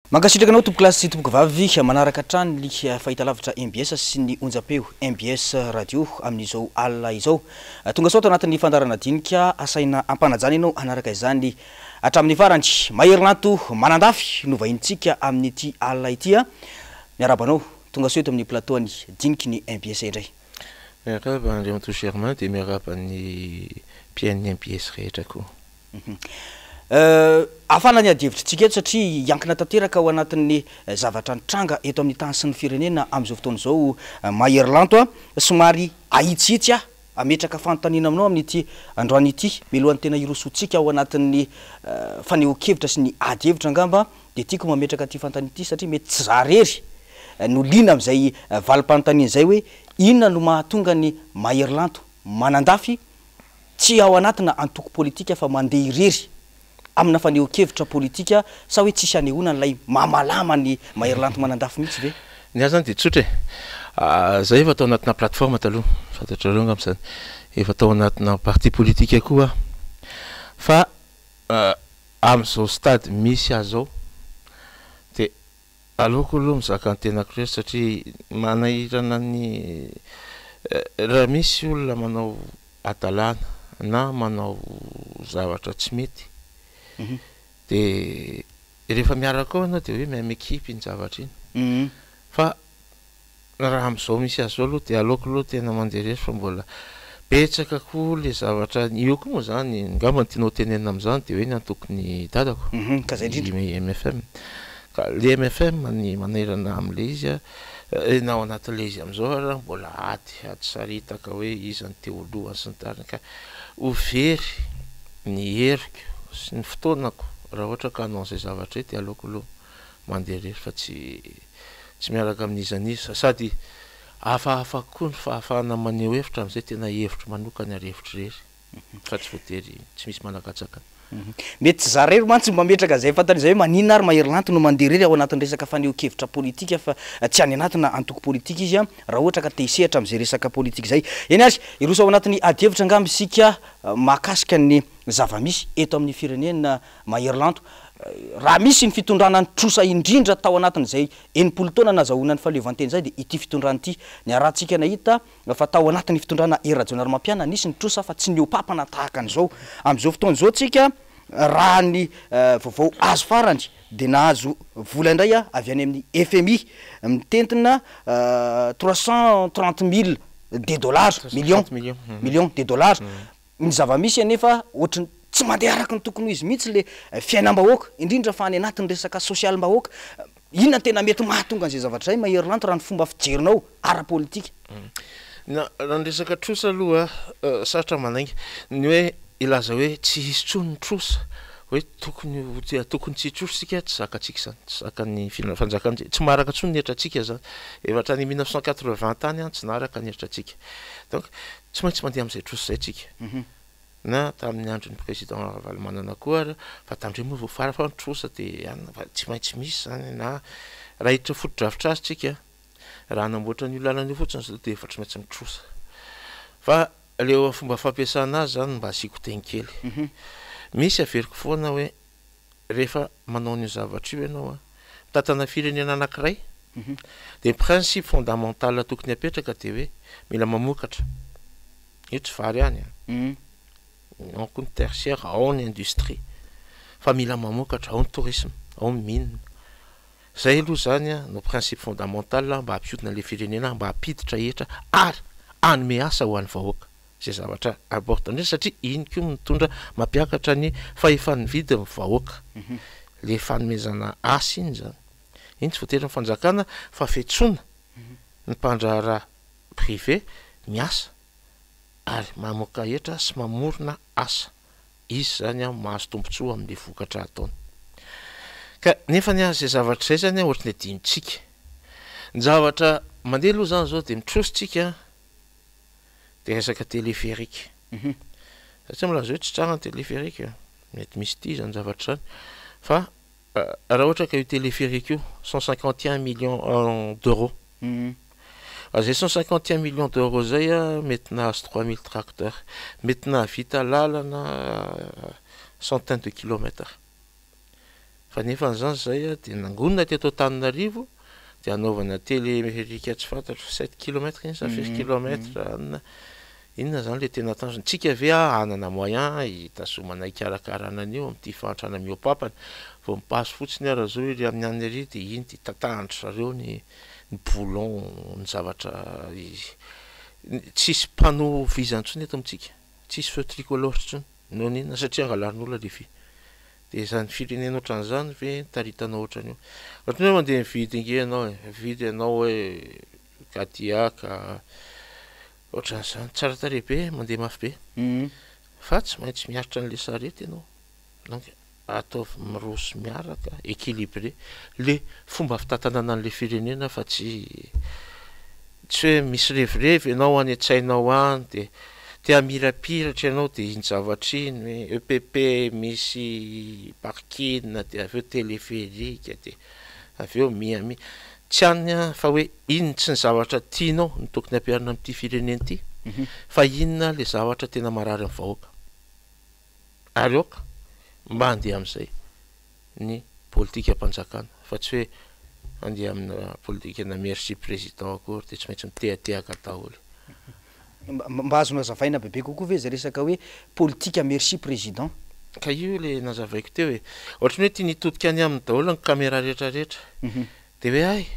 Mankasitraka anao tompokolahy sy tompokovavy manaraka hatrany ny fahitalavitra mbs sy ny onjam-peo mbs radio amin'izao alina izao. Tonga soa ato anatin'ny fandaharana dinika asaina ampanajana ianao hanaraka izany hatramin'ny farany. Mahery Lanto Manandafy no vahinintsika amin'ity alina ity. Miarahaba anao tonga soa eto amin'ny plateau an'ny diniky ny mbs indray. Miarahaba Andriamatoa Germain dia miarahaba ny mpihaino ny mbs rehetra koa. Hafana ny adihevitrintsika eto satria hiankina tanteraka ao anatin'ny zavatra nitranga eto amin'ny tany sy ny firenena amin'izao fotoana izao Mahery Lanto a! Somary ahitsihitsy aho hametraka fanontaniana aminao amin'ity androany ity mialohan'ny tena hirosoantsika ao anatin'ny fanehoan-kevitra sy ny adihevitra angamba dia tiako mametraka ity fanontaniana ity satria mety tsy za rery no liana amin'izay valim-panontaniana izay hoe inona no mahatonga an'i Mahery Lanto Manandafy Tsy ao anatina antoko politika fa mandeha irery amina fanehoan-kevitra politika sa hoe tsisy anehoana an'ilay mamalama an'i Mahery Lanto Manandafy mihitsy ve? Ny ahy zany dia tsotra e! Za efa tao anatina plateforme taloha, fantatrareo angamba izany, efa tao anatina parti politika koa aho, fa amin'izao stade misy ahy zao dia Aleoko aloha mizaka ny tenako irery satria manahirana ny raha misy olona manao hadalana na manao zavatra tsy mety dia rehefa miaraka ao ianao dia hoe même équipe iny zavatra iny fa Raha amin'izao misy azy izao aloha dia aleoko aloha tena mandeha irery fa mbola betsaka koa le zavatra, io koa moa izany angamba ny tianao tenenina amin'izany dia hoe ny antokon'i dadako, Ka izay indrindra. ny mfm, ka le mfm ny manairana amin'ilay izy a, na ao anatin'ilay izy amin'izao ary mbola ady, ady saritaka hoe iza no te ho lohany sy ny tariny ka ho very ny heriko sy ny fotoanako raha ohatra ka hanao an'izay zavatra izay dia aleoko aloha mandeha irery fa tsy tsy miaraka amin'iza n'iza sady hafahafa koa ny fahafahana maneho hevitra amin'izay tena hevitro manokana ary hevitro irery fa tsy voatery tsy misy manakatsakana. Mety tsy za irery mantsy no mametraka izay fantany izay hoe maninona ary Mahery Lanto no mandeha irery ao anatin'ny resaka fanehoan-kevitra politika fa tsy any anatina antoko politika izy raha ohatra ka te hisehatra amin'izay resaka politika izay. Eny ary, hiroso ao anatin'ny adihevitra angamba isika mahakasika ny zava-misy eto amin'ny firenena Mahery Lanto. Raha misy ny fitondrana nitrosa indrindra tao anatin'izay 60 taona nazahoana ny fahaleovantena izay dia ity fitondrana ity. Niarahantsika nahita fa tao anatin'ny fitondrana Hery Rajaonarimampianina nisy ny trosa fa tsy nihoa-papana tahaka an'izao. Amin'izao fotoana izao tsika raha ny vaovao azo farany dia nahazo vola indray avy any amin'ny fmi mitentina 330 mille de dollars, millions, millions de dollars. Ny zava-misy anefa ohatry ny tsy mandeha araka ny tokony ho izy mihitsy le fiainam-bahoaka, indrindra fa any anatin'ny resaka sosialim-bahoaka. Inona no tena mety mahatonga an'izay zavatra izay Mahery Lanto raha ny fomba fijerinao ara-politika? Na raha ny resaka trosa aloha sarotra manainga ny hoe hilaza hoe tsy hisy intsony ny trosa, hoe tokony ho tokony tsy hitrosa isika, tsy zakantsika izany, tsy zakan'ny fanjakana, tsy maharaka intsony ny hetrantsika izany, efa hatrany mille neuf cent quatre-vingt tany an tsy naharaka ny hetrantsika, donc Tsy maintsy mandeha amin'izay trosa izay tsika. Na tamin'ny andron'ny président Ravalomanana koa ary fa tandremo moa vao fara fa ny trosa dia anona fa tsy maintsy misy izany na raha hiditra fotodrafitrasa tsika, raha hanamboatra an'io lalana io fotsiny izao dia efa tsy maintsy mitrosa. Fa le fomba fampiasana azy izany mba asiako teny kely. Misy averiko foana hoe rehefa manao an'io zavatra io ianao an, mitantana firenena anankiray, dia ny principe fondamental tokony hapetraka dia hoe mila mamokatra, io tsy vary ihany an, ao koa ny tertiaire, ao ny industrie, fa mila mamokatra, ao ny tourisme, ao ny mine, zay aloha zany an no principe fondamental mba hampihodina an'ilay firenena, mba hampiditra hetra ary hanome asa ho an'ny vahoaka. Izay zavatra important indrindra satria iny koa mitondra mampiakatra ny fahefan'ny vidin'ny vahoaka. Le fanomezana asa iny zany. Iny tsy voatery ny fanjakana fa fiantsoana ny mpandraharaha privé miasa ary mamoaka hetra sy mamorona asa. Izy zany an mahazo tombotsoa amin'le vokatra ataony. Ka nefa ny azy izay zavatra izay zany an ohatry ny adinontsika. Ny zavatra mandeha aloha zany zao dia mitrosa tsika dia resaka téléphérique. Za tsy milaza hoe tsy tsara ny téléphérique, mety misy tia izany zavatra izany, fa raha ohatra ka io téléphérique io 151 millions d'euros, raha izay 151 millions d'euros izay mety nahazo 3000 tracteurs, mety nahavita lalana centaine de kilomètres. Fa nefa an'izany zay a de nangonina teto Antananarivo de anaovana téléphérique tsy fantatro 7 kilomètres iny sa firy kilomètres anina inona zany le tena tanjona tsika ve a hanana moyen hitazomana hikarakarana an'io am'ty fahantrana mihoapapana vao mipasy fotsiny ara zao iry amin'ny aniny ary de iny de tatahandry zareo ny boulon ny zavatra tsisy panneau vizana intsony eto amintsika, tsisy feu tricolore intsony noho n'inona satria angalarin'olona le vy. De zany firenena ohatran'izany ve taritanao ohatran'io ohatrany hoe mandeha mividy nge ianao e, mividy ianao hoe Cadillac ohatran'izany, tsara tarehy be, mandeha mafy be, fa tsy maintsy miaritra an'le sarety ianao. Donc ataovy miroso miaraka, équilibré le fomba fitantanana an'le firenena fa tsy hoe misy revirevy ianao any an-tsainao any de te hamirapiratra ianao de iny zavatra iny hoe EPP misy parking de avy eo téléphérique de avy eo miami tsy any a fa hoe iny tsy ny zavatra tianao no tokony ampiharina amin'ity firenena ity fa inona le zavatra tena marary amin'ny vahoaka ary aoka mba handeha amin'izay ny politika mpanjakana fa tsy hoe andeha amina politika na merci président akory de tsy maintsy mitehatehaka daholo. Mba azonao azavaina bebe kokoa ve zay resaka hoe politika merci président? Ka io le nazavaiko teo e, ohatrany hoe tia nitodika any aminy daholo ny caméra rehetrarehetra de hoe ay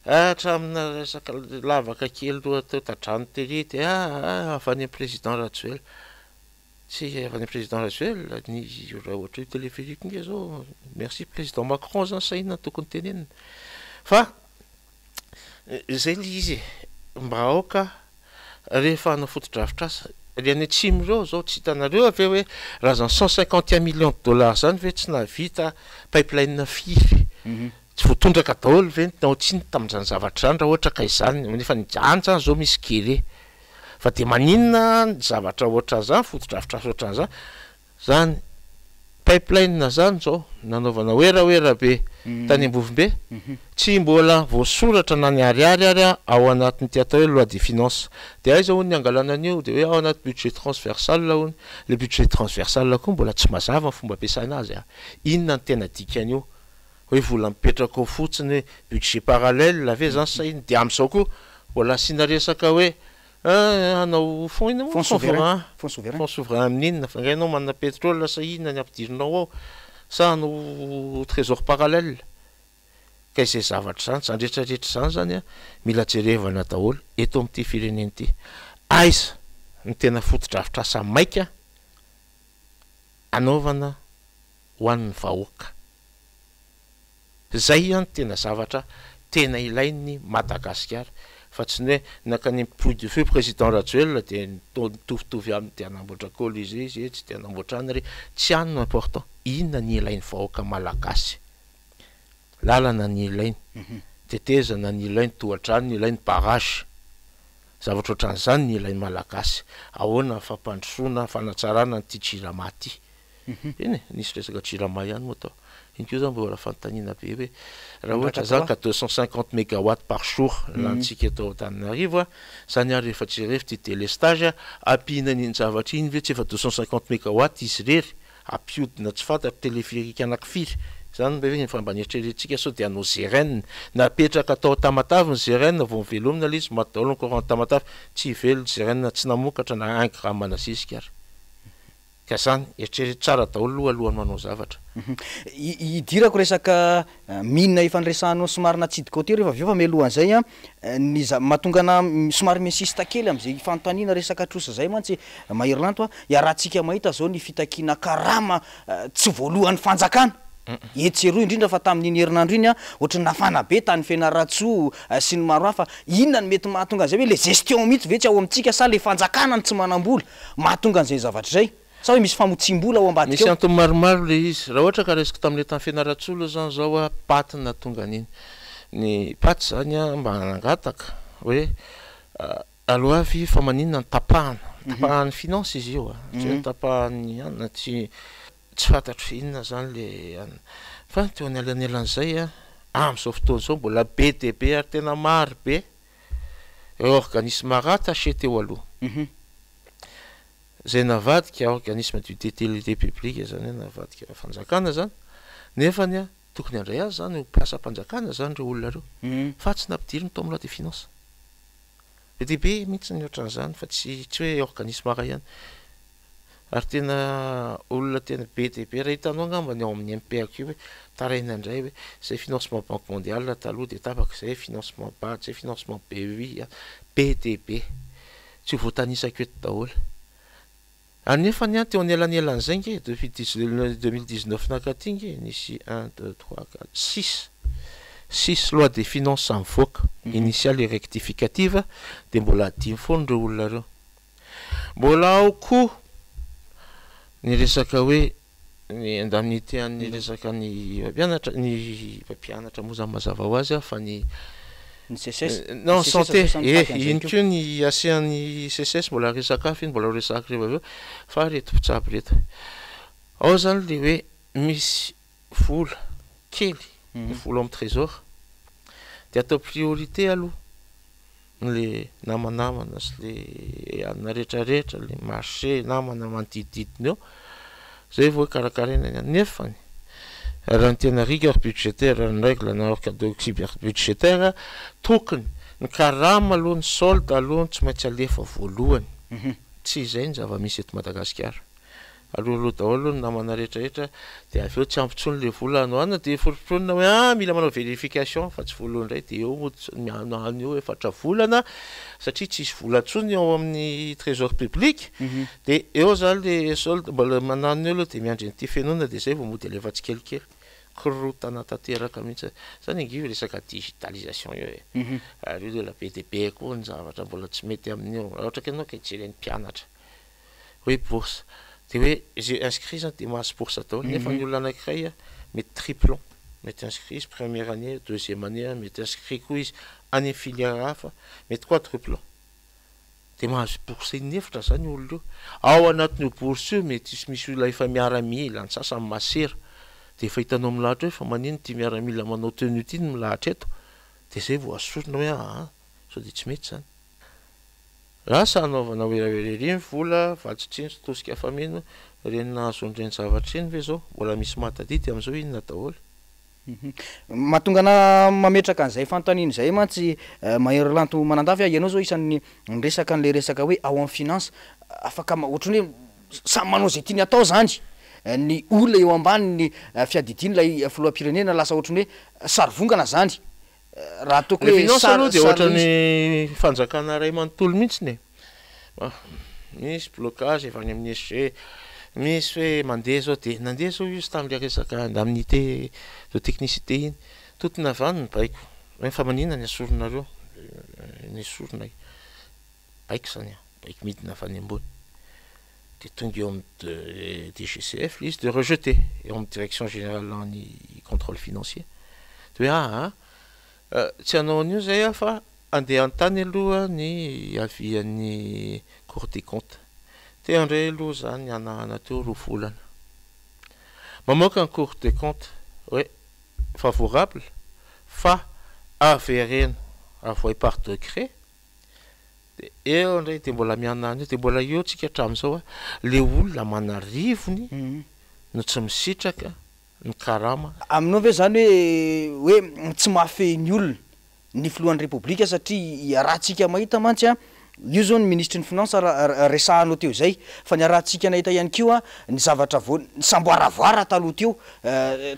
hatramina resaka lavaka kely roa teo tadrano tery de avy any amin'ny président Rajoelina, tsy avy any amin'ny président Rajoelina ny raha ohatra io téléphérique nge zao merci président Macron zany sa inona tokony tenenina fa zay le izy e. Mba aoka rehefa hanao fotodrafitrasa le any atsimo reo zao tsy hitanareo ave hoe raha zany 151 millions de dollars zany ve tsy nahavita pipeline firy tsy voatondraka daholo ve nao tsiny tamin'izany zavatra zany raha ohatra ka izany nefa ny any zany zao misy kere fa de maninona ny zavatra ohatran'izany fotodrafitrasa ohatran'izany zany pipeline zany zao nanaovana oeraoera be tany Ambovombe tsy mbola voasoratra na ny ariary ary a ao anatin'ity atao hoe loi de finance de aiza hony ny angalana an'io de hoe ao anaty budget transversal hony le budget transversal koa mbola tsy mazava ny fomba ampiasana azy a inona ny tena dikan'io hoe vola mipetraka ao fotsiny hoe budget parallèle ave zany sa iny de am'izao koa mbola asiana resaka hoe hanao fonds ina moa fonds souverain, fonds souverain. Fonds souverain amin'inona fa ngay anao manana pétrole sa inona ny ampidirinao ao sa hanao trésor parallèle ka izay zavatra zany zany rehetrarehetra zany zany a mila jerevana daholo eto amin'ity firenena ity aiza ny tena fotodrafitrasa maika anaovana ho an'ny vahoaka zay any tena zavatra tena ilain'ny Madagasikara fa tsy ny hoe nakany Puy du Fou président Rajoelina de nitovitovy aminy de anamboatra Colisée izy etsy de anamboatra any re tsy any no important. Inona ny ilain'ny vahoaka malagasy? Lalana ny ilainy, tetezana ny ilainy, tohadrano ny ilainy, barrage, zavatra ohatran'izany ny ilainy malagasy. Ahoana ny fampandrosoana, fanatsarana ny ty Jirama ty iny e? Nisy resaka Jirama ihany moa tao iny koa zany mbola fanontaniana be hoe raha ohatra zany ka 250 mégawatt par jour lantsika eto Antananarivo a zany ary rehefa jerevy ty délestage ampihinany iny zavatra iny ve tsy efa 250 mégawatt izy rery ampiodina tsy fantatro téléphérique anakifiry zany mba hoe fa mba nieritrerentsika sao de hanao GRN napetraka atao Tamatavy ny GRN vao mivelomina le izy maty daholo ny courant Tamatavy tsy velo GRN tsy namokatra na 1 gramme na zezika ary ka zany eritrereto tsara daholo aloha alohan'ny manao zavatra. Idirako resaka mine efa niresahanao somary natsidika teo rehefa avy eo fa mialohan'izay a ny za mahatonga ana somary mi-insiste kely am'izay fanontaniana resaka trosa zay mantsy Maherilanto a iarahantsika mahita zao ny fitakiana karama tsy voalohan'ny fanjakana etsy eroa indrindra fa tamin'iny herinandro iny a ohatry ny nafana be tany Fianarantsoa sy ny maro hafa. Inona ny mety mahatonga an'izay hoe le gestion mihitsy ve tsy ao amintsika sa le fanjakana no tsy manam-bola mahatonga an'izay zavatra zay sa hoe misy famotsim-bola ao ambadika Misy ao? Antony maromaro le izy. Raha ohatra ka resaka tamin'le tany Fianarantsoa aloha zany zao a paty natonga an'iny ny paty zany a mba nangataka hoe aloha avy fa maninona ny tapahana tapahan'ny finance izy io a tsy hoe tapahan'ny anina tsy fantatro inona zany le anina fa teo anelanelan'izay a am'izao fotoana zao mbola be de be ary tena maro be organisme rattaché teo aloha zay navadika organisme d'utilité publique zany hoe navadika fanjakana zany. Nefany a, tokony handray azy zany ho mpiasam-panjakana zany ireo olona ireo, fa tsy nampidiriny tao amin'ny loi des finances. Be dia be mihitsy ny ohatran'izany fa tsy tsy hoe organisme iray ihany. Ary tena olona tena be dia be, raha hitanao angamba ny ao amin'ny MPAQ hoe taraina indray hoe izay financement banque mondiale taloha dia tapaka, izay financement BAD, izay financement BEI, be dia be. Tsy ho voatanisako eto daholo. Ary nefa ny ahy teo anelanelan'izay nge, depuis dix 2019 nankaty nge, nisy un, deux, trois, quatre, six, six loi des finances mivoaka, initiale et rectificative, dia mbola adino foana ireo olona ireo. Mbola ao koa ny resaka hoe ny indemnité an'ny resaka ny mpampianatra, ny mpampianatra moa zany mazava ho azy fa ny Ny SECES. Non, santé, eh, iny koa ny asian'ny SECES mbola resaka hafa iny, mbola ho resahako rehefa avy eo, fa reto mpitsabo reto. Ao zany le hoe misy vola kely, ny vola ao amin'ny trésor, de atao priorité aloha le namanamana sy le anona rehetrarehetra, le marché namana manodidididina eo, zay vao karakaraina ny any. Nefany raha ny tena rigueur budgétaire, ny règle na orthodoxie budgétaire, tokony ny karama aloha, ny solde aloha tsy maintsy alefa voalohany. Tsy izay ny zava-misy eto Madagasikara. Alohaloha daholo ny namana rehetrarehetra dia avy eo tsy ampy intsony le vola anohanina dia foromporonina hoe ah mila manao vérification fa tsy voalohany indray dia eo mody mianohano eo efatra volana satria tsisy vola intsony ao amin'ny trésor public dia eo zany le solde mbola mananona eo aloha dia miandry an'ity fenoana dia zay vao mody alefa tsikelikely. Korontana tanteraka mihitsy zany ange io resaka digitalisation io e. Ary io lela be dia be koa ny zavatra mbola tsy mety amin'io. Raha ohatra ka ianao ka hijery ny mpianatra hoe bourse dia hoe zay inscrit zany dia mahazo bourse daholo nefa ny olona anankiray a mety triplon, mety inscrit izy première année, deuxième année, mety inscrit koa izy any amin'ny filière hafa, mety quadruplon. Dia mahazo bourse inefatra zany io olona io. Ao anatin'io bourse io mety hisy misy olona efa miaramila, ny sasany masera. Dia efa hitanao milahatra hoe fa manino ity miaramila manao tenue ity no milahatra eto. Dia zay vao asorina hoe aa sao dia tsy mety zany. Lasa hanaovana werawera ery ny vola, vatsy tsinjo, tosika fameno, ireny nahazo an'ireny zavatra ireny ve zao? Mbola misy mahatadidy amin'izao inona daholo? Mahatonga anah mametraka an'izay fanontaniana izay mantsy Mahery Lanto Manandafy ah, ianao zao isan'ny niresaka an'ilay resaka hoe ao amin'ny finance afaka ohatran'ny hoe samy manao izay tiany atao zany ny olona eo ambanin'ny fiadidian'ilay filoham-pirenena, lasa ohatran'ny hoe sarivongana zany Raha ataoko Le hoe finance sary aloha dia sary ohatran'ny fanjakana iray manontolo mihitsiny e. Misy blocage avy any amin'ny SG, misy hoe mandeha zao dia nandeha zao izy tamin'ilay resaka indemnité de technicité iny. Totona avy any ny baiko hoe fa maninona ny esorinareo? Nesorina io. Baiko zany an, baiko midina avy any ambony. Dia tonga eo amin'ny DGCF ilay izy dia rejeté eo amin'ny direction générale an'ny contrôle financier. Dia hoe aa tsy hanao an'io izay aho fa andeha hanontany aloha ny avis an'ny cour des comptes. Te handray aloha izany hanahana teo 2 volana. Mamoaka ny cour des comptes hoe favorable fa avereno avoay par décret. Dia eo indray dia mbola mihanahana eo, dia mbola eo tsika hatramin'izao a, le olona aman'arivony no tsy misitraka ny karama. Aminao ve zany hoe hoe tsy mahafehy ny olona ny filohan'ny repoblika satria iarahantsika mahita mantsy a, io zao ny minisitry ny finance raha resahanao teo izay fa niarahantsika nahita ihany koa ny zavatra vao nisamboaravoara taloha teo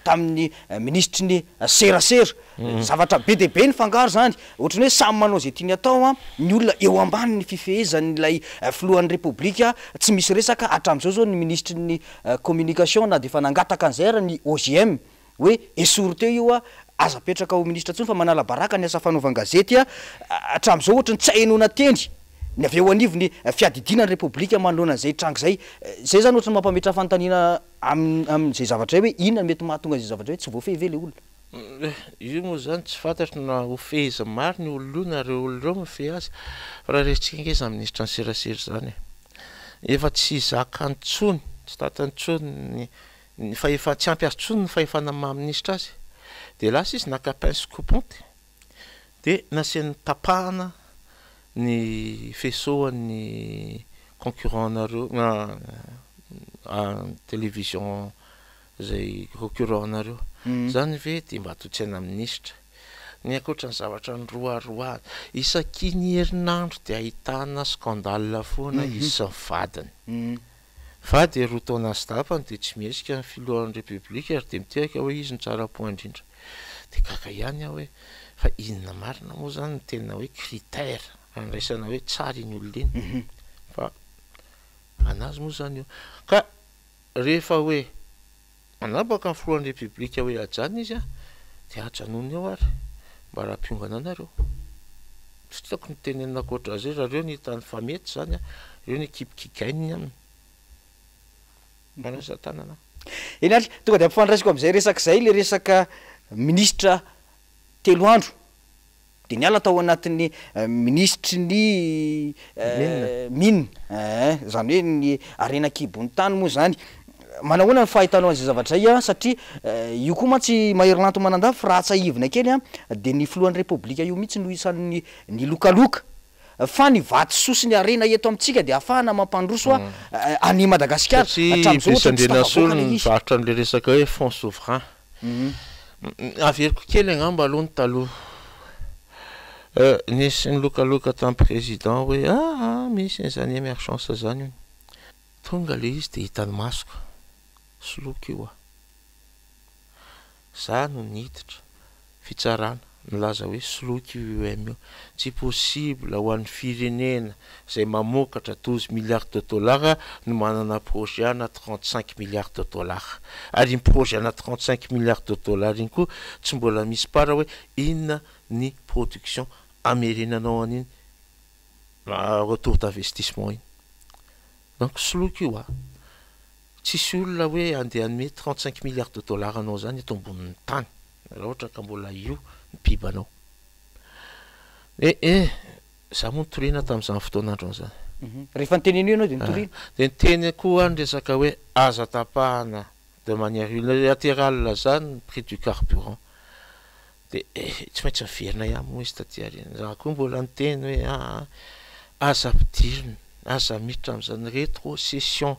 tamin'ny minisitry ny serasera Zavatra be dia be nifangaro izany. Ohatran'ny hoe samy manao izay tiany atao ny olona eo ambanin'ny fifehezan'ilay filohan'ny Repoblika. Tsy misy resaka hatramin'izao izao ny minisitry ny communication na dia efa nangataka an'izay ary ny OJM hoe esory teo io, aza apetraka ho minisitra intsony fa manala baraka ny asa fanaovan-gazety. Hatramin'izao ohatran'ny tsy ahenoana teny ny avy eo anivon'ny fiadidiana ny Repoblika manoloana an'izay tranga izay. Izay izany ohatran'ny mampametra fanontaniana amin'izay zavatra izay hoe inona no mety mahatonga an'izay zavatra izay hoe tsy voafehy ve ilay olona? Io moa izany tsy fantatro na ho feheziny marina io olona io na ireo olona ireo mifehy azy fa raha resintsika ange izany minisitry ny serasera izany e! Efa tsy zakany intsony, tsy tantiny intsony ny ny fahefana, tsy ampy azy intsony ny fahefana maha minisitra azy dia lasa izy naka pince coupante dia nasiany tapahana ny faisceau an'ny concurrent nareo télévision. izay concurrent anareo. Zany ve de mba atotsaina minisitra. Ny ankoatra ny zavatra niroaroahana, isaky ny herinandro de ahitana scandale foana izy sy ny vadiny. Fa de 2 taona sy tapany de tsy mihetsika ny filohan'ny Repoblika ary de mitehaka hoe izy no tsara point indrindra. De gaga ihany aho hoe fa inona marina moa zany no tena hoe critère andraisana hoe tsara iny olona iny. Fa anazy moa zany io. Ka rehefa hoe manapaka ny filohan'ny Repoblika hoe ajanona izy a, de ajanony eo ary mba raha mpiongana anareo. Tsy tiako ny tenenina ankoatra azy raha reo ny hitany fa mety zany a, reo ny équipe qui gagne aminy. Manasa tanana. Eny ary, tonga de ampifandraisiko am'izay resaka izay le resaka minisitra 3 andro de niala tao anatin'ny minisitry ny mine, zany hoe ny harena an-kibon'ny tany moa zany. Manahoana ny fahitanao an'izay zavatra izay a? Satria io koa mantsy Mahery Lanto Manandafy raha tsiahivina kely a, de ny filohan'ny Repoblika io mihitsy no isan'ny nilokaloka fa ny vatosoa sy ny harena eto amintsika de ahafahana mampandroso a an'i Madagasikara. Satria Hatramin'izao ohatra tsy Brice Andrianasolo tafavoaka ilay izy. nivarotra an'ilay resaka hoe fonds souverain. Averiko kely angamba aloha ny taloha. Nisy nilokaloka tamin'ny président hoe ah, misy an'izany émergence zany io. Tonga le izy de hitan'ny masoko. Soloky io ah. Za no niditra fitsarana nilaza hoe soloky io UEM io. Tsy possible ho an'ny firenena izay mamokatra 12 milliards de dollars no manana projet ana 35 milliards de dollars. Ary iny projet ana 35 milliards de dollars iny koa tsy mbola misy part hoe inona ny production amerenanao an'iny retour d'investissement iny. Donc soloky io ah. Tsisy olona hoe andeha hanome 35 milliards de dollars anao zany eto ambonin'ny tany raha ohatra ka mbola io ny pibanao. Za moa nitoriana tamin'izany fotoan'andro an'izany. Rehefa niteneno io ianao de nitoriana? De niteny koa ny resaka hoe aza tapahana de manière unilatérale zany ny prix du carburant. De tsy maintsy miverina ihany moa izy taty aoriana. Za koa mbola niteny hoe aza ampidirina, aza miditra amin'izany rétrocession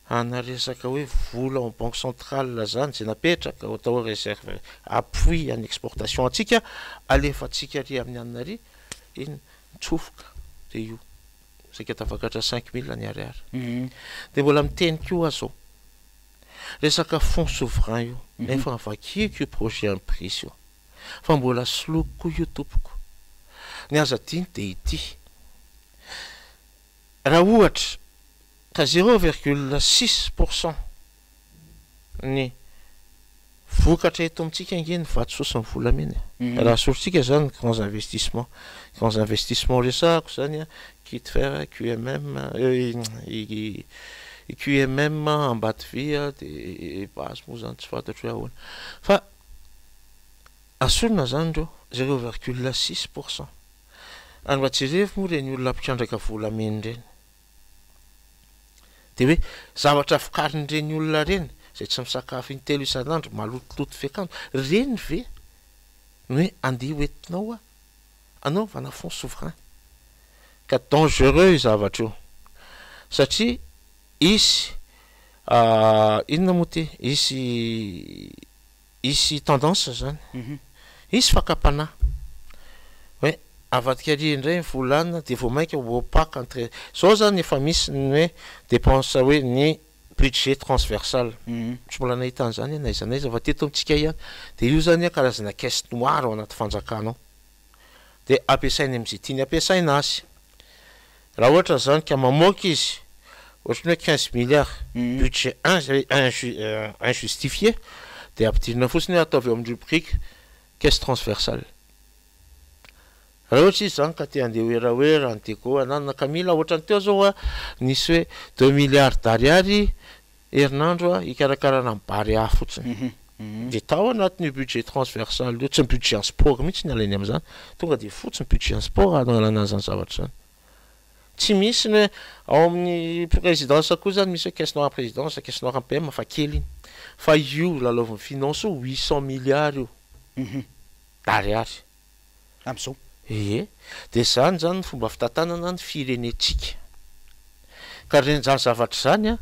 ana resaka hoe vola ao banque centrale zany zay napetraka ho atao hoe réserve appui an'ny exportation antsika, alefantsika ary amin'ny anina ary, iny mitsofoka de io saika tafakatra 5000 ny ariary. De mbola miteny koa aho zao resaka fonds souverain io, nefa nivakiko io projet an'ny Brice io fa mbola soloky koa io tompoko. Ny aza adino de ity, raha ohatra ka 0,6% ny vokatra eto amintsika ange ny vatosoa sy ny volamena. Raha asorintsika zany grands investissements, grands investissements resahako zany a, Kitfer, QMM, QMM Ambatovy de base moa zany tsy fantatro hoe ahoana. Fa asorina zany reo 0,6%. Ary mba jerevo moa reny olona mpitrandraka volamena reny. De hoe zavatra vokarin'ireny olona reny zay tsy misakafo intelo isan'andro, malotoloto fiakanjo, reny ve no hoe andeha hoentinao a anaovana fonds souverain? Ka dangereux io zavatra io satria isy inona moa ty, isy tendance zany, isy fakam-panahy hoe avadika ary indray ny volana de vao mainka ho opaque entre zao zany efa misy ny hoe dépense hoe ny budget transversal. Tsy mbola nahita an'izany na aiza na aiza fa teto amintsika ihany. De io zany karazana caisse noire ao anaty fanjakana ao. De ampiasaina amin'izay tiany ampiasaina azy. Raha ohatra zany ka mamoaka izy ohatran'ny hoe 15 milliards budget injustifié, de ampidirina fotsiny hoe ataovy eo amin'ny rubrique caisse transversale. Raha ohatra izy zany ka te handeha hoerahoera ny déco ananana ka mila ohatran'ny teo zao a, nisy hoe 2 milliards d'ariary herinandro a hikarakarana ny Barea fotsiny. De tao anatin'io budget transversal io, tsy ny budget en sport mihitsy ny alainy amin'izany, tonga de fotsiny budget en sport analana an'izany zavatra zany. Tsy misy ny hoe ao amin'ny présidence koa zany misy hoe caisse noire présidence, caisse noire PM fa kely iny. Fa io lalaovin'ny finance io 800 milliards io d'ariary. Amin'izao. Ie, de zany zany ny fomba fitantanana ny firenentsika. Ka reny zany zavatra zany a,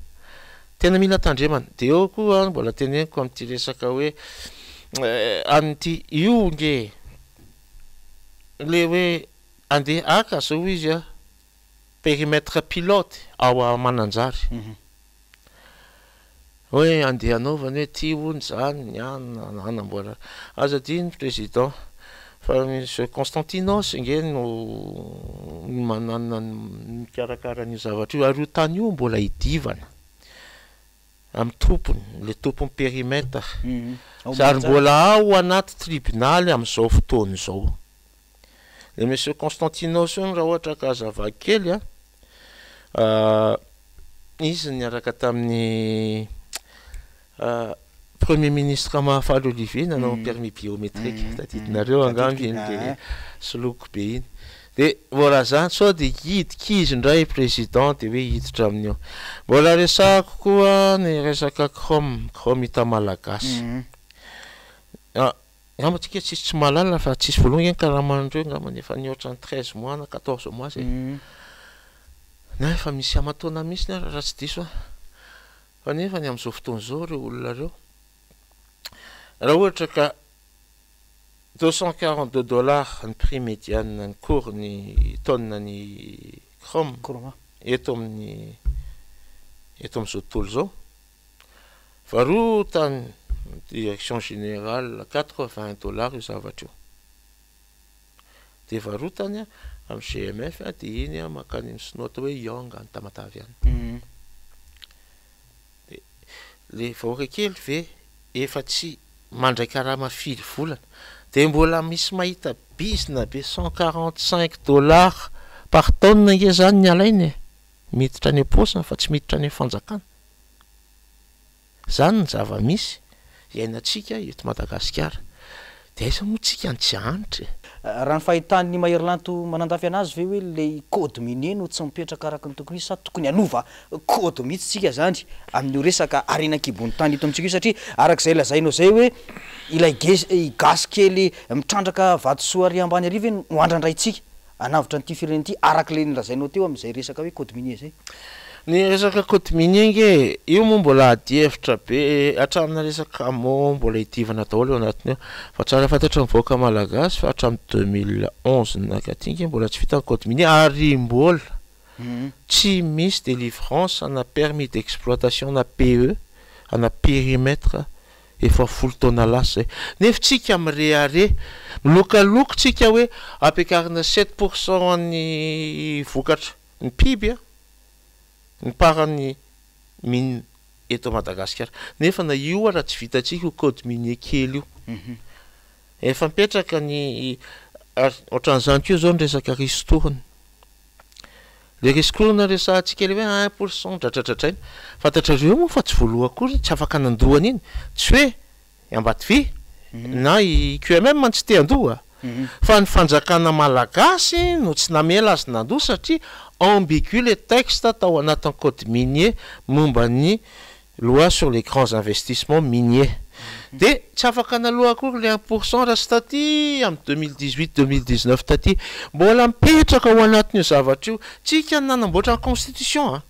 Tena mila tandremana. De eo koa mbola teneniko amin'ity resaka hoe amin'ity io nge le hoe andeha haka zao izy a, périmètre pilote ao Mananjary. Hoe andeha hanaovany hoe ty hono zany ny anona hanamboarana. Aza adino président fa monsieur Constantinos nge no manana mikarakara an'io zavatra io, ary io tany io mbola hidivana amin'ny tompony, le tompony périmètre. Ary mbola ao anaty tribonaly amin'izao fotoana izao. Le monsieur Constantinos io raha ohatra ka hazava kely a, izy niaraka tamin'ny premier ministre Mahafaly Olivier nanao permis biométrique, tadidinareo angamba iny le soloko be iny. De mbola zany sao de hidika izy indray président de hoe hiditra amin'io. Mbola resahako koa ny resaka chrome, chrome hita malagasy. Angamba tsika tsisy tsy mahalala fa tsisy voalohany ny karaman'ireo angamba efa nihoatra ny 13 mois na 14 mois zay. Na efa misy aman-taona mihitsy ary raha tsy diso aho. Fa nefa ny amin'izao fotoana izao ireo olona ireo, raha ohatra ka 242 dollars ny prix médiane ny cours ny tonne ny chrome eto amin'ny eto amin'izao tontolo izao, varotany direction générale 80 dollars io zavatra io, de varotany amin'ny GMF, de iny a mankany amin'ny sinoa atao hoe Yang any Tamatavy any. De le vahoaka kely ve efa tsy mandray karama firy volana, de mbola misy mahita bizina be 145 dollars par tonne nge zany ny alainy e, miditra any am-paosiny fa tsy miditra any amin'ny fanjakana. Zany ny zava-misy iainantsika eto Madagasikara, de aiza moa tsika ny tsy hanitra e? Raha ny fahitan'ny Maherilanto Manandafy anazy ve hoe le code minier no tsy mipetraka araka ny tokony izy, sa tokony hanova code mihitsy tsika zany amin'io resaka harena an-kibon'ny tany eto amintsika io? Satria arak'izay lazainao zay hoe ilay gasy kely mitrandraka vatosoa ary ambany ary ve no andrandraintsika hanavotra an'ity firenena ity, araka le nolazainao teo amin'izay resaka hoe code minier zay? Ny resaka code minier nge io moa mbola adihevitra be, hatramina resaka mo mbola hidivana daholo eo anatiny eo. Fa tsara fantatra ny vahoaka malagasy fa hatramin'ny 2011 nakaty nge mbola tsy vita ny code minier, ary mbola tsy misy délivrance na permis d'exploitation na PE ana périmètre efa 10 taona lasa zay. Nefa tsika mirehareha, milokaloka tsika hoe ampiakarina 7 % ny vokatra ny PIB a, ny parany mine eto Madagasikara, nefa na io raha tsy vitantsika io code minier kely io efa mipetraka ny. Ary ohatran'izany koa zao ny resaka ristourne, le ristourne resahantsika le hoe 1 % dratradratraina. Fantatrareo moa fa tsy voaloha akory tsy afaka nandohana iny, tsy hoe Ambatovy na i QMM tsy te handoha, fa ny fanjakana malagasy no tsy namela azy nandoha, satria ambigu le texte tao anatin'ny code minier momba ny loi sur les grands investissements miniers. De tsy afaka naloha akory le 1 % raha sy taty amy 2018, 2019 taty. Mbola mipetraka ao anatin'io zavatra io. Tsika nanamboatra ny constitution a,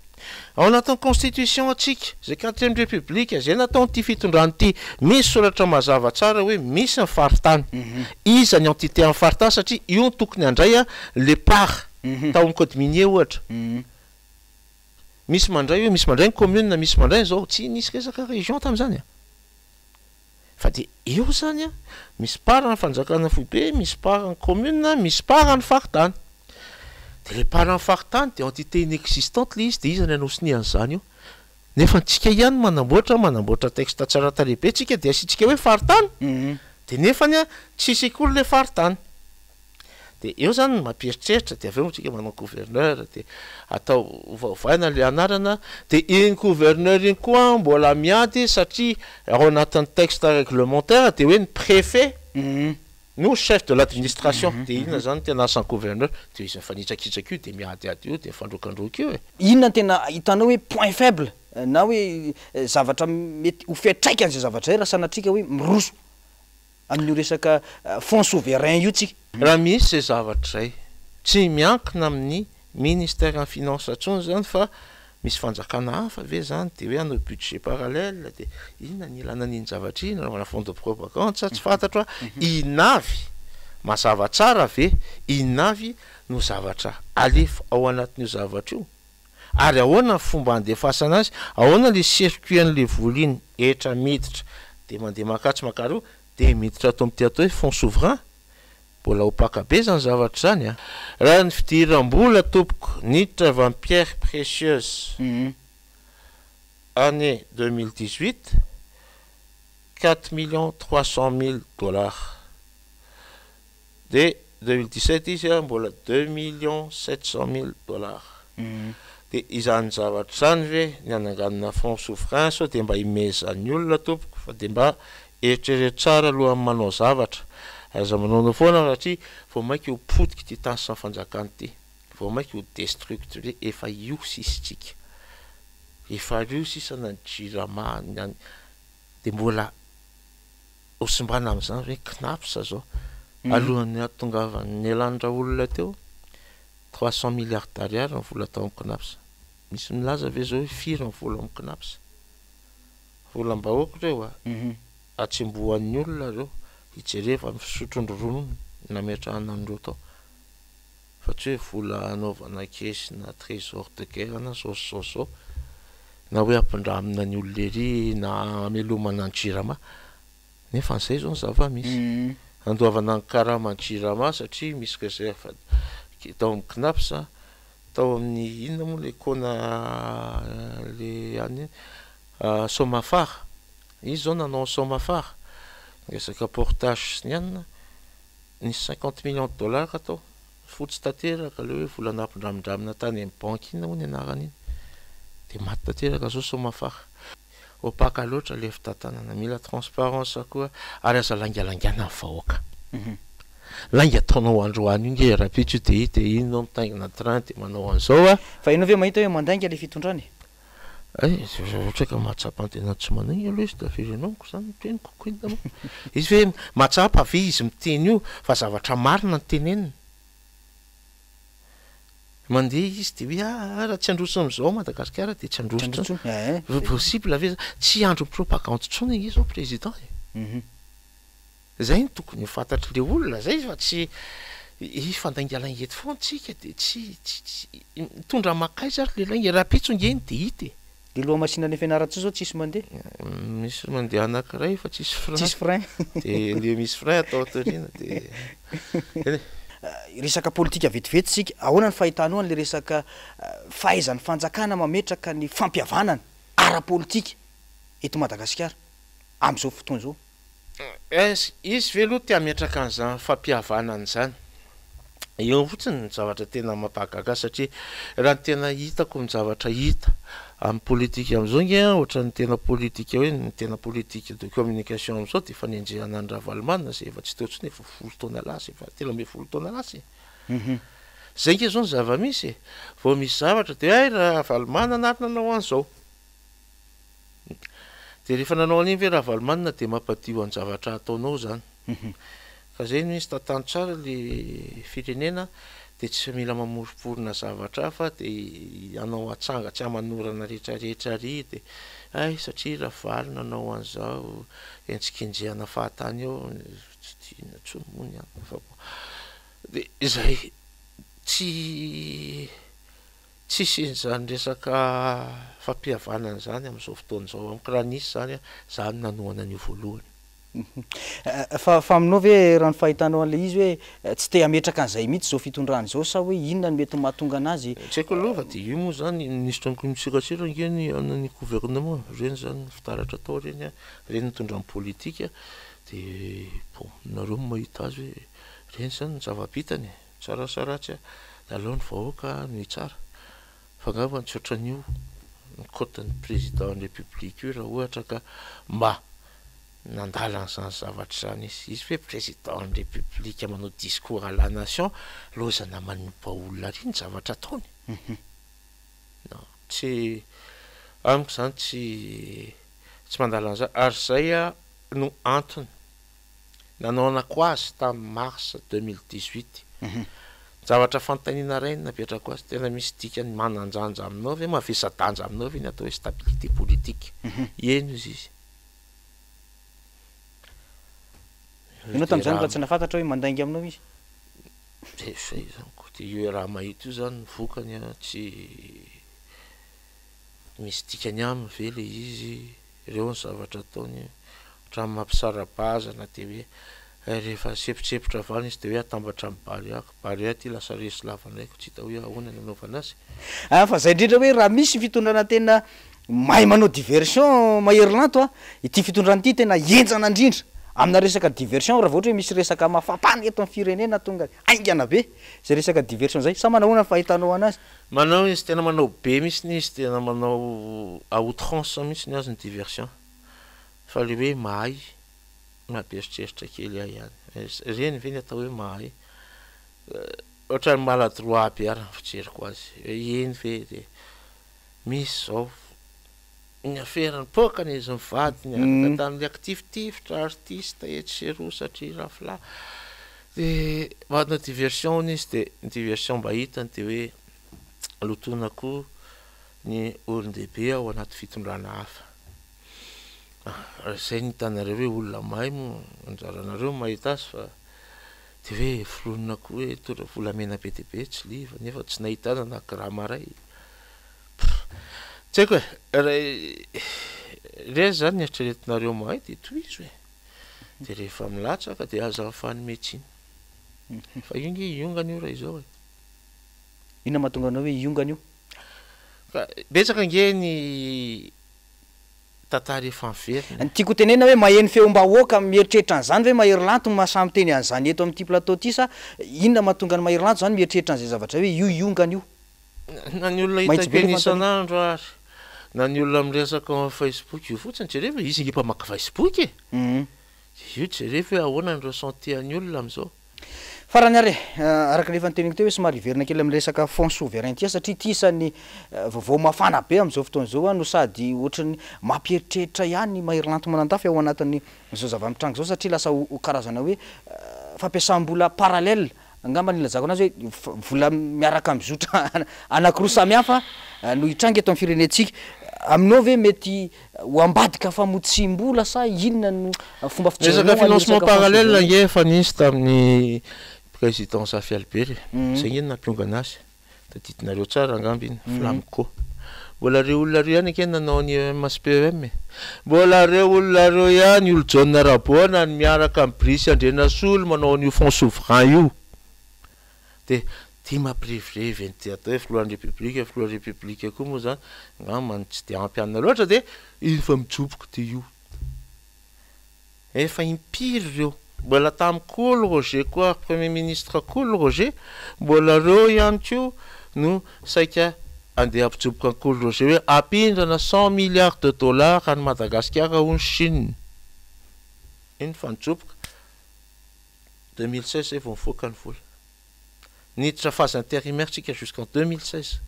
ao anatin'ny constitution atsika zay quatrième république zay nataon'ity fitondrany ity, misy soratra mazava tsara hoe misy ny faritany, iza ny entité amin'ny faritany, satria io no tokony handray a le part tao amin'ny code minier. Ohatra misy mandray io, misy mandray ny commune, misy mandray zao. Tsy nisy resaka région tam'izany a, fa de eo zany a misy part ny fanjakana foibe, misy part ny commune, misy part ny faritany. De le part ny faritany de entité inexistante le izy, de iza ny anao sinian'izany io? Nefa ntsika ihany manamboatra texte tsara tarehibe tsika, de asiatsika hoe faritany, de nefany a tsisy akory le faritany. De eo zany no mampieritreritra. De avy eo tsika manao gouverneur, de atao ovaovaina le anarana, de iny gouverneur iny koa mbola miady, satria ao anatin'ny texte réglementaire de hoe ny préfet no chef de l'administration. De inona zany tena asan'ny gouverneur? De izy mifanitsakitsaky io, de miadiady io, de mifandrokandroky io e. Inona ny tena hitanao hoe point faible na hoe zavatra mety ho fiantraikan'izay zavatra zay raha sanatrika hoe miroso amin'io resaka fonds souverain io tsika? Raha misy zay zavatra zay, tsy miankina amin'ny ministère ny finance intsony zany fa Misy fanjakana hafa ve zany de hoe hanao budget parallèle de inona ny ilana an'iny zavatra iny, anaovana fond de propagande sa tsy fantatro a, inona avy, mazava tsara ve, inona avy no zavatra alefa ao anatin'io zavatra io, ary ahoana ny fomba andefasana azy, ahoana le circuit an'le vola iny, hetra miditra de mandeha mankatsy mankaroa de miditra ato amin'ity atao hoe fonds souverain. Mbola opaka be zany zavatra zany a! Raha ny fidiram-bola tompoko niditra avy amin'ny pierres précieuses année 2018, 4 millions 300 mille dollars, de 2017 izy a mbola 2 millions 700 mille dollars. De izany zavatra zany ve ny ananganana fonds souverain sao de mba imezan'ny olona tompoko, fa de mba eritrereto tsara aloha amin'ny manao zavatra, aza manaonao foana satria vao mainka ho potika ity tany sy ny fanjakana ity, vao mainka ho déstructuré. Efa io sisitsika, efa io sisa na ny Jirama ny any de mbola hosimbana amin'izany ve CNaPS zao? Alohan'ny ahatongavan'ny elan'ny olona teo, 300 milliards d'ariary ny vola tao amin'ny CNaPS. Misy milaza ve zao hoe firy ny vola amin'ny CNaPS? Volam-bahoaka ireo a, atsembohan'ny olona reo, hijereva ny fisotroan-dronono nametrahana an'ireo tao, fa tsy hoe vola anaovana caisse na trésor de guerre na zao sy zao zao, na hoe ampindramina ny olona ery na amelomana ny Jirama, nefa an'izay zao ny zava-misy, andoavana ny karaman'ny Jirama satria misy réserve tao amin'ny CNaPS, tao amin'ny inona moa le kona le any Somafara izy zao nanao Somafara resaka portage sy ny anina, nisy 50 millions de dollars atao fotsy tanteraka le hoe vola nampindramindramina tany amin'ny banky, inona moa ny anarany iny, de maty tanteraka zao Somafara. Opaka loatra le fitantanana, mila transparence koa ary aza laingalangana ny vahoaka. Lainga ataonao androany io nge rahampitso io de hita iny nao mitaingina train de manao an'izao a. Fa ianao ve mahita hoe mandainga le fitondrany? Ay, raha ohatra ka mahatsapa ny tena tsy manainga aloha izy de avereno amiko zany ny teniko ko inona moa izy hoe mahatsapa ve izy miteny io fa zavatra marina ny teneniny? Mandeha izy de hoe ah, raha tsy handroso am'izao Madagasikara de tsy handroso intsony. Possible ve? Tsy andro propagande intsony ange zao président e. Zay no tokony ho fantatry le olona zay, fa tsy ifandaingalainga eto foana tsika de tsy mitondra makaiza ary le lainga rahampitso nge iny de hita e. De loha masina any Fianarantsoa zao tsisy mandeha. Misy mandeha anankiray fa tsisy frein. Tsisy frein. De le misy frein atao atoriana de eny. Resaka politika vetivety sika, ahoana ny fahitanao an'le resaka fahaizan'ny fanjakana mametraka ny fampihavanana ara-politika eto Madagasikara am'izao fotoana izao? Izy ve aloha tia hametraka an'izany fampihavanana izany? Eo fotsiny ny zavatra tena mampahagaga ahy satria raha ny tena hitako ny zavatra hita amin'ny politika amin'izao nge an, ohatran'ny tena politika hoe ny tena politique de communication amin'izao de efa nenjehana an'i Ravalomanana izay efa tsy teo intsony, efa 10 taona lasa, efa 13 taona lasa e. Zay nge zao ny zava-misy e, vao misy zavatra de hay Ravalomanana ary nanao an'izao. De rehefa nanao an'iny ve Ravalomanana de mampadio any zavatra ataonao zany? Ka zay no izy, tantano tsara le firenena de tsy mila mamoroporona zavatra hafa de hanao atsanga tsy amanorana rehetrarehetra ary de ay satria Ravalo nanao an'izao, enjikenjehana fahatany eo, tsy tiana intsony moa ny anona fa bon de zay tsy tsisy an'izany resaka fampihavanana zany amin'izao fotoana izao amiko. Raha nisy zany a, za no nanohana an'io voalohany. Fa aminao ve, raha ny fahitanao an'le izy, hoe tsy te hametraka an'izay mihitsy zao fitondrana izao sa hoe inona no mety mahatonga anazy? Tsy haiko aloha fa de io moa zany minisitra ny miserasera nge ny an'ny gouvernement reny zany, ny fitaratra atao reny a, reny mitondra ny politika de bon, nareo no mahita azy hoe reny zany ny zava-bitany e, tsara sa ratsy a, de aleo ny vahoaka no hitsara fa angamba tsy ohatran'io ny cote-n'ny président ny république io raha ohatra ka mba nandala an'izany zavatra zany izy. Izy hoe président ny république manao discours à la nation, lozana manompa olona ary ny zavatra ataony. Non, tsy amiko zany, tsy mandala an'izany ary zay a no antony nanaonako azy tamin'ny mars 2018. Zavatra fanontaniana iray no napetrako azy, tena misy dikany manan-danja aminao ve, mavesa-danja aminao ve ny atao hoe stabilité politique? Eny hozy izy. Ianao tamin'izany mbola tsy nahafantatra hoe mandainga aminao izy? Dia izay izany ko, dia io raha mahita io izany ny vokany an, tsy misy dikany aminy ve ilay izy, ireo ny zavatra ataony, hatramin'ny mampisara-bazana dia hoe rehefa sempontsempotra avy any izy dia hoe atambatra amin'ny Barea, ko Barea ity lasa resy lava indray ko tsy hita hoe ahoana ny anaovana azy. Ah fa zay indrindra hoe raha misy fitondrana tena mahay manao diversion Mahery Lanto a, ity fitondrana ity tena henjana indrindra amina resaka diversion raha vao ohatra hoe misy resaka mafampana eto amin'ny firenena tonga haingana be zay resaka diversion zay, sa manahoana ny fahitanao anazy? Manao izy, tena manao be mihitsy izy, tena manao à outrance mihitsy ny azy ny diversion, fa le hoe mahay mampieritreritra kely ahy ihany, ireny ve ny atao hoe mahay? Ohatran'ny maladroit be ary ny fijeriko azy, hoe eny ve de misy zao ny afera nipoaka ny izy mivady niaraka tamin'ilay akitifitifitra artiste etsy sy eroa satria rafla de manao diversion hono izy de ny diversion mba hitany de hoe lotoina koa ny olon-dehibe ao anaty fitondrana hafa. Raha izay no hitanareo hoe olona mahay moa anjaranareo no mahita azy fa de hoe foronina koa hoe hitondra volamena be dia be tsy liva nefa tsy nahitana na grama iray. Tsy haiko e, raha ireny zany ny eritreretinareo mahay dia tohizo e, dia rehefa milatsaka dia aza mifanome tsiny. Fa io nge hiongana io raha izao e. Inona mahatonga anao hoe hiongana io? Ka betsaka ange ny tantara efa miverina e. Ny tiako ho tenenina hoe maheno feom-bahoaka mieritreritra an'izany ve Mahery Lanto no mahasahy miteny an'izany eto amin'ity plateau ity sa inona mahatonga an'i Mahery Lanto izany mieritreritra an'izay zavatra hoe io hiongana io? Na ny olona Mahitsy hitako be eny ilay fanontaniana. isan'andro ary, na ny olona miresaka ao amin'ny Facebook, io fotsiny jereo e, izy ange mpamaky Facebook e! Io jereo hoe ahoana ny ressenti an'ny olona amin'izao. Farany ary e, araka ny efa noteneniko teo hoe somary hiverina kely amin'ny resaka fonds souverain ity aho satria ity isan'ny vaovao mafana be amin'izao fotoana izao no sady ohatran'ny mampieritreritra ihany i Mahery Lanto Manandafy ao anatin'izao zava-mitranga izao satria lasa ho karazana hoe fampiasam-bola parallèle Angamba ny ilazako anazy hoe vola miaraka mizotra anakiroa samy hafa no hitranga eto amin'ny firenentsika. Aminao ve mety ho ambadika famotsiam-bola sa inona no fomba Resaka fijerinao an'io financement resaka fonds parallèle souverain io? ange efa nisy tamin'ny président Zafy Albert e. Zay ange no nampiongana azy. Tadidinareo tsara angamba iny, Flamco. Mbola reo olona reo ihany ange nanao ny EM sy PEM e. Mbola reo olona reo ihany, Olojaona Raboana ny miaraka amin'i Brice Andrianasolo manao an'io fonds souverain io. Dia tia mampirivirivy an'ity atao hoe filohan'ny Repoblika, filohan'ny Repoblika koa moa izany angamba ny tsy dia ampy hanina loatra dia iny fa mijoboka dia io. Efa impiry ireo? Mbola tamin'i Kolo Roger koa ary Premier Ministre Kolo Roger, mbola ireo ihany koa no saika andeha hampijoboka an'i Kolo Roger hoe hampindrana cent milliards de dollars any Madagasikara hono Chine. Iny fa nijoboka. 2016 zay vao nivoaka ny vola. Niditra phase intérimaire tsika jusqu'en 2016.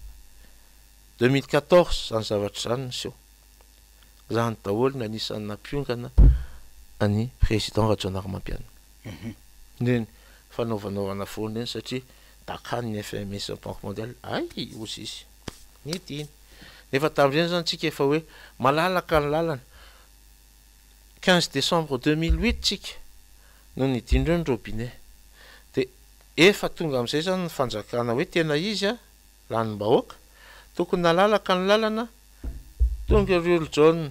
2014 izany zavatra izany niseho. Zany daholo ny anisan'ny nampiongana an'i Président Rajaonarimampianina. Ireny fanaovanaovana foana ireny satria dakan'ny FMI sy ny Banque Mondiale, hay hozy izy, nety iny. Nefa tamin'ireny zany tsika efa hoe malalaka ny lalana. 15 décembre 2008 tsika no nidin'ireo ny robinet. Dia efa tonga amin'izay zany ny fanjakana hoe tena izy a, lanim-bahoaka, tokony nalalaka ny lalana, Tonga ry Olojaona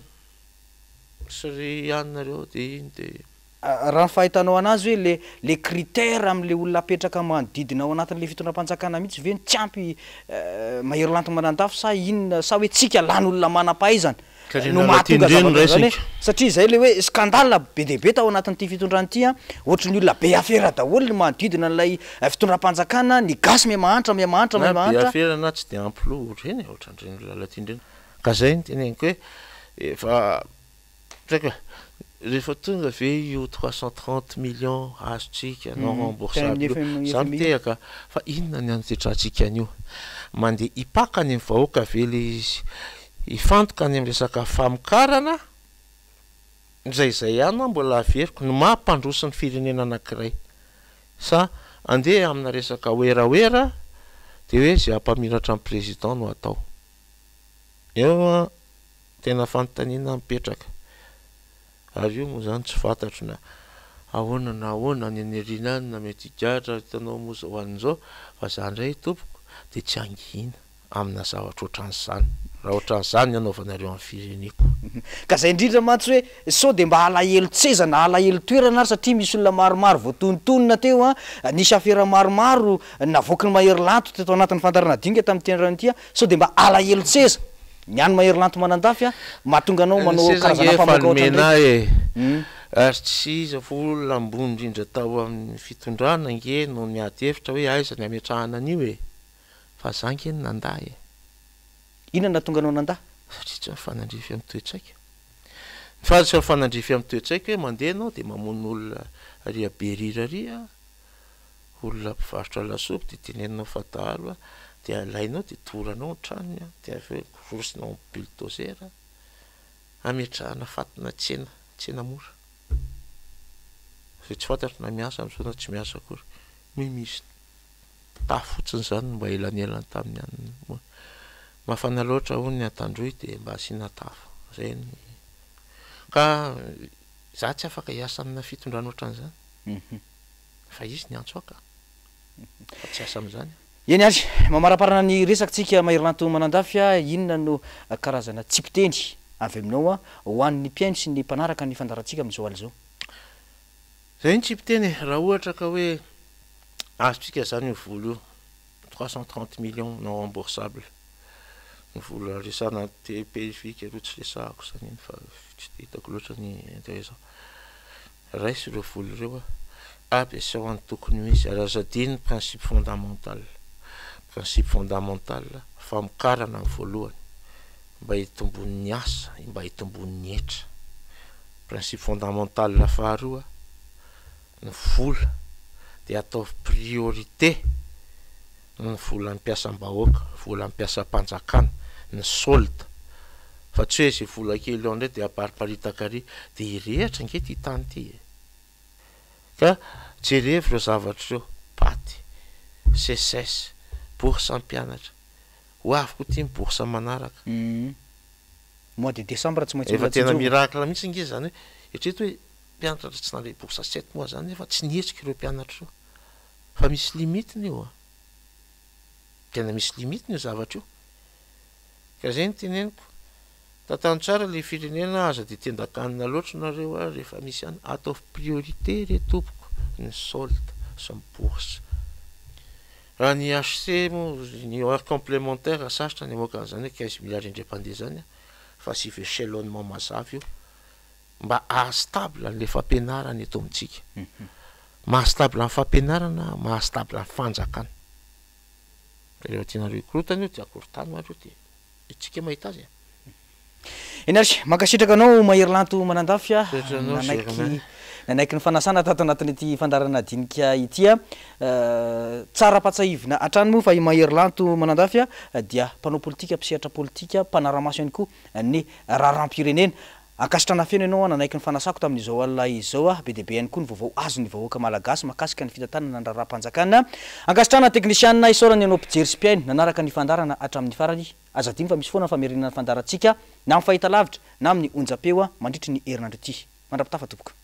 sy ry anona ireo dia iny dia. Raha ny fahitanao anazy hoe le le critère amle olona apetraka manodidina ao anatin'le fitondram-panjakana mihitsy ve no tsy ampy Mahery Lanto Manandafy sa inona sa hoe tsika lany olona manam-pahaizana no Karena mahatonga Ratinireny zavatra zany hoe raisiko. satria zay le hoe scandale be dia be tao anatin'ity fitondrana ity an, ohatry ny olona be afera daholo ny manodidina an'ilay fitondram-panjakana, ny gasy miha mahantra miha mahantra miha Na be mahantra. afera na tsy dia ampy loha ohatr'ireny e, ohatran'ireny olona Lalatiana ireny. Ka zay no teneniko hoe efa tsy haiko e, rehefa tonga ve io 330 millions azontsika non remboursable io, za mitehaka fa inona ny antetrantsika an'io? Mandeha hipaka any amin'ny vahoaka ve le izy? Hifantoka any amin'ny resaka famokarana? Izay izay ihany an mbola averiko, ny maha mpandroso ny firenena anankiray sa Andeha amina resaka werawera dia hoe izay hampamiratra ny président no atao. Eo an, tena fanontaniana mipetraka. Ary io moa izany tsy fantatro na ahoana na ahoana any an'Irina any na mety higadra hitanao moa izao any izao fa za indray tompoko dia tsy hangina amina zavatra ohatran'izany raha ohatran'izany ny anaovanareo amin'ny fireneko. Ka zay indrindra mantsy hoe sao dia mba alahelo-tseza na alahelo-toerana ary satria misy olona maromaro voatonontonona teo an, nisy afera maromaro navoaky ny Mahery Lanto teto anatin'ny fandaharana dinika tamin'ity androany ity an, sao dia mba alahelo-tseza ny an'i Mahery Lanto Manandafy an, mahatonga anao Ny manao seza ange karazana efa ampamoaka nomena ohatran'ireny. ahy e! Ary tsy iza fa olona ambony indrindra tao amin'ny fitondrana ange no niady hevitra hoe aiza ny hametrahana an'io e! Fa za ange no nandà e! Inona no nahatonga anao nandà? Satria tsy mifanandrify amin'ny toe-tsaiko. Fa tsy mifanandrify amin'ny toe-tsaiko hoe mandeha ianao dia mamono olona ary Berira ary a! Olona mpivarotra lasopy dia teneninao fa dahalo a! Dia alainao dia doranao ny tranony a! Dia avy eo rosinao amin'ny bulldozer a! Ametrahana fatina tsena, tsena mora. Izay tsy fantatro na miasa amin'izao na tsy miasa akory. Moa misy tafo fotsiny izany no mba elanelany tamin'ny anona. Mafana loatra hono ny Antandroy dia mba asiana tafo. Izay ny ka za tsy afaka hiasa amina fitondrana ohatran'izany. Fa izy niantso ahy ka. Fa tsy hiasa amin'izany aho. Eny ary, mamaraparana ny resaktsika Maherilanto Manandafy a, inona no karazana tsipiteny avy aminao ho an'ny mpihaino sy ny mpanaraka ny fandaharantsika amin'izao alina izao? Izay ny tsipiteny e, raha ohatra ka hoe azontsika izany io vola io, 330 millions non remboursable, ny vola resahana périphérique aloha tsy resahako izany iny fa tsy dia hitako loatra ny intéressant. Raiso ireo vola ireo a, ampiasao any tokony ho izy ary aza adino ny principe fondamental, principe fondamental famokarana ny voalohany mba hitombon'ny asa, mba hitombon'ny hetra. Principe fondamental faharoa, ny vola dia ataovy priorité ny volan'ny mpiasam-bahoaka, volan'ny mpiasam-panjakana, ny solde, fa tsy hoe izay vola kely ao indray dia apariparitaka ary dia hirehitra ange ity tany ity e! Ka jerevo ireo zavatra ireo, paty, seces, bourse mpianatra, ho avy koa ity ny bourse manaraka. Mois de décembre tsy maintsy Efa mbola tena tsinjovina. miracle mihitsy ange izany hoe, eritrereto hoe mpianatra tsy nandray bourse sept mois izany nefa tsy nihetsika ireo mpianatra ireo. Fa misy limite-ny io an! Tena misy limite-ny io zavatra io. Ka izay no teneniko, tantano tsara ilay firenena, aza dia tendan-kanina loatra nareo a, rehefa misy any, ataovy priorité re tompoko ny solde sy ny bourse. Raha ny HC moa, ny heure complémentaire, sarotra ny hamoaka an'izany hoe 15 milliards indray mpandeha izany an, fa asivo échelonnement mazava io. mba haha stable an'ilay fampianarana eto amintsika. Maha stable ny fampianarana, maha stable ny fanjakana. Ka rehefa tianareo hikorontana io dia akorontano ary io dia isika mahita azy e. Eny ary, mankasitraka anao Maherilanto Manandafy a, Misaotra anao nanaiky Germain. nanaiky ny fanasana tato anatin'ity fandaharana dinika ity a. Tsara ampahatsiahivina hatrany moa fa i Maherilanto Manandafy dia mpanao politika, mpisehatra politika, mpanara-maso ihany koa ny raharaham-pirenena. Ankasitrana feno ianao nanaiky ny fanasako tamin'izao alina izao. Be dia be ihany koa ny vaovao azon'ny vahoaka malagasy mahakasika ny fitantanana ny raharaham-panjakana. Ankasitrana teknisianina, isaorana ianao mpijery sy mpihaino nanaraka ny fandaharana hatramin'ny farany. Aza adino fa misy foana ny famerenana ny fandaharantsika na amin'ny fahitalavitra na amin'ny onjam-peo mandritry ny herinandro ity. Mandra-pitafa tompoko.